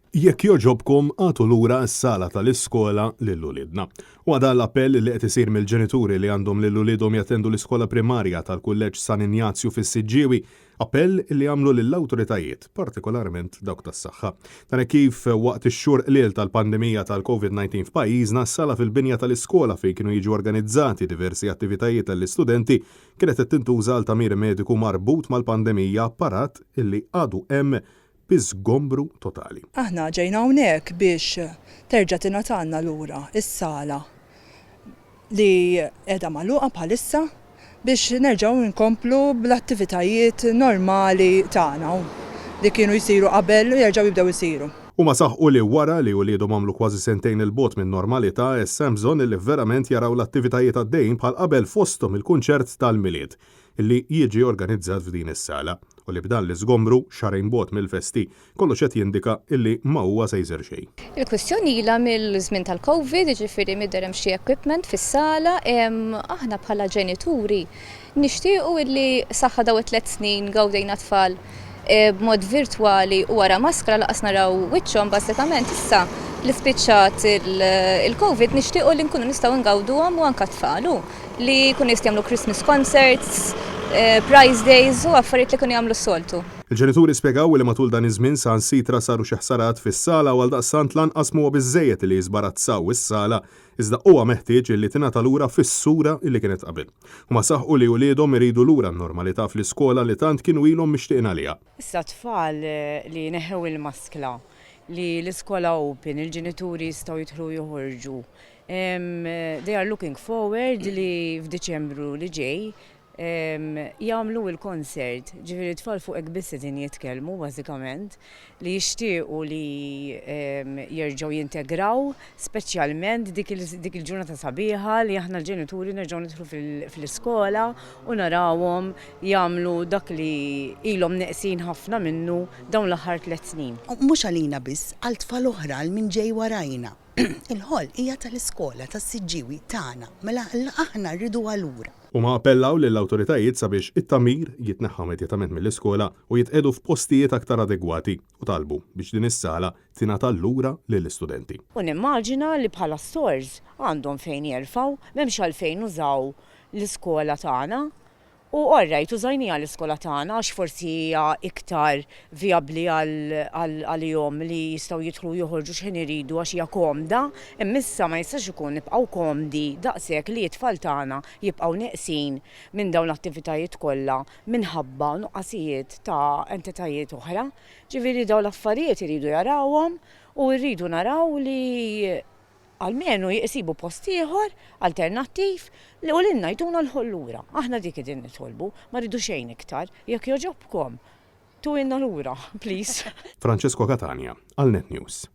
Jekk jogħġobkom agħtu lura s-sala tal-iskola lil uliedna. Huwa dan l-appell li qed isir mill-ġenituri li għandhom lil uliedhom jattendu l-iskola primarja tal-Kulleġġ San Injazju fis-Siġġiewi, appell li għamlu lill-awtoritajiet, partikolarment dawk tas-saħħa. Dan hekk kif waqt ix-xhur qliel tal-pandemija tal-Covid-19 f'pajjiżna, s-sala fil-binja tal-iskola fejn kienu jiġu organizzati diversi attivitajiet għall-istudenti kienet qed tintuża għal tagħmir mediku marbut mal-pandemija, apparat li għadu hemm bi żgombru totali. Aħna ġejna hawnhekk biex terġa' tingħatalna lura s-sala li qiegħda magħluqa bħalissa biex nerġgħu nkomplu bl-attivitajiet normali tagħna li kienu jsiru qabel u jerġgħu jibdew isiru. Huma saħqu li wara li uliedhom għamlu kważi sentejn 'il bogħod min-normalità, issa hemm bżonn li verament jaraw l-attivitajiet għaddejjin bħal qabel fosthom il-kunċert tal-Milied. li jiġi organizzat f'din is-sala u li b'dan l-iżgombru, xahrejn bogħod mill-festi, kollox qed jindika illi ma huwa se jsir xejn. Il-kwistjoni ilha mill-żmien tal-Covid, jiġifieri midher hemm xi equipment fis-sala. Aħna bħala ġenituri nixtiequ illi saħħa dawn it-tlett snin gawdejna t-tfal b'mod virtwali u wara maskra laqas naraw wiċċhom bażikament issa li spiċċat il-Covid nixtiequ li nkunu nistgħu ngawduhom u anke t-tfal u li jkunu jistgħu jagħmlu Christmas concerts, prize days u affarijiet li kienu jagħmlu s-soltu. Il-ġenituri spjegaw li matul dan iż-żmien saħansitra saru xi ħsarat fis-sala u għaldaqstant lanqas m'huwa biżżejjed li jiżbarazzaw is-sala iżda huwa meħtieġ li tingħata lura fis-sura li kienet qabel. Huma saħqu li uliedhom iridu lura n-normalità fl-iskola li tant kienu ilhom mixtieqin għaliha. Issa t-tfal li neħħew il-maskla, li l-iskola open, il-ġenituri jistgħu jidħlu u joħorġu, they are looking forward li f'Diċembru li ġej jagħmlu l-concert. Ġifieri t-tfal fuq hekk biss qegħdin jitkellmu bażikament, li jixtiequ li jerġgħu jintegraw, speċjalment dik il-ġurnata sabiħa li aħna l-ġenituri nerġgħu nidħlu fl-iskola u narawhom jagħmlu dak li ilhom neqsin ħafna minnu dawn l-aħħar tlett snin. Mhux għalina biss, għal tfal oħra, għal min ġej warajna. Il-ħolq hija tal-iskola, tas-Siġġiewi, tagħna, mela aħna rriduha lura. Huma appellaw lill-awtoritajiet sabiex it-tagħmir jitneħħa immedjatament mill-iskola u jitqiegħdu f'postijiet aktar adegwati u talbu biex din is-sala tingħata lura lill-istudenti. U nimmaġina li bħala stores għandhom fejn jerfgħu, m'hemmx għalfejn nużaw l-iskola tagħna. U all right, użajniha l-iskola tagħna għax forsi hija iktar vijabbli għalihom li jistgħu jidħlu u joħorġu x'ħin iridu għax hija komda, imma issa ma jistax ikun nibqgħu komdi daqshekk li t-tfal tagħna jibqgħu neqsin minn dawn l-attivitajiet kollha minħabba nuqqasijiet ta' entitajiet oħra. Ġifieri dawn l-affarijiet iridu jarawhom u rridu naraw li Almenu jsibu post ieħor alternattiv li u lilna jtuna l-ħoll lura. Aħna dik qegħdin nitolbu, ma rridu xejn iktar. Jekk jogħġobkom, tuhielna lura, please. Francesco Catania, għal Net News.